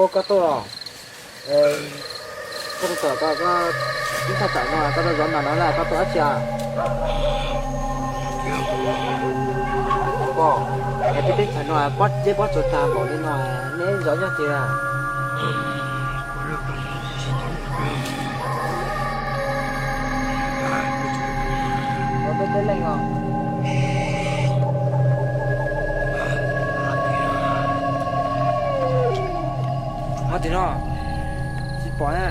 Koj tuaj los? Koj tuaj tawm, koj ib thaj tsam no koj tuaj zov nas no na, koj tuaj dab tsi? Koj, es peb teb chaws no pob zeb pob tsuas tag npaum li no, neb zov nyob twg? Ua peb teb leej os. Ho tim no tsis pom na.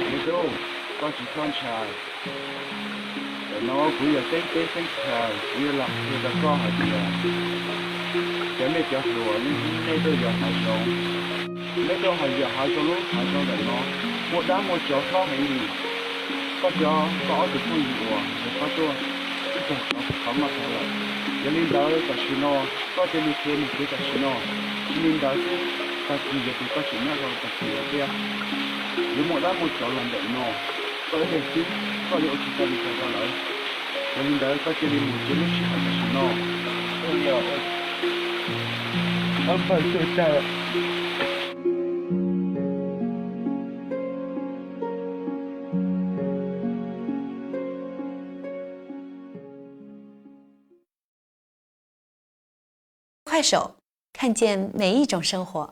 Me tub, koj tsis txhob ntshai. Ntawm no kuv yog Xeeb teb Xeeb chaw, kuv yuav los qhia rau koj hais tias cov nej cov hluas, nej tuaj yos hav zoov, nej tuaj yos hav zoov lub hav zoov ntawm no muaj dab muaj tsov hlob heev li. Koj cov, koj ob tug phooj ywg uas nrog koj tuaj ib tag qhov maj tag lawm. Yog li ntawd tam sim no koj cia li khiav mus tsev tam sim no. Tsis li ntawd xwb, tag kis yuav tus koj tseem nyob rau tag kis lawm thiab. Yuav muaj dab muaj tsov los ntawm no, koj ib leeg xwb, koj yuav ua tsis tau li cas rau lawv. Yog li ntawd koj cia li mus tsev lub sij hawm tam sim no. Ob pawg tuaj tag. 快手，看见每一种生活。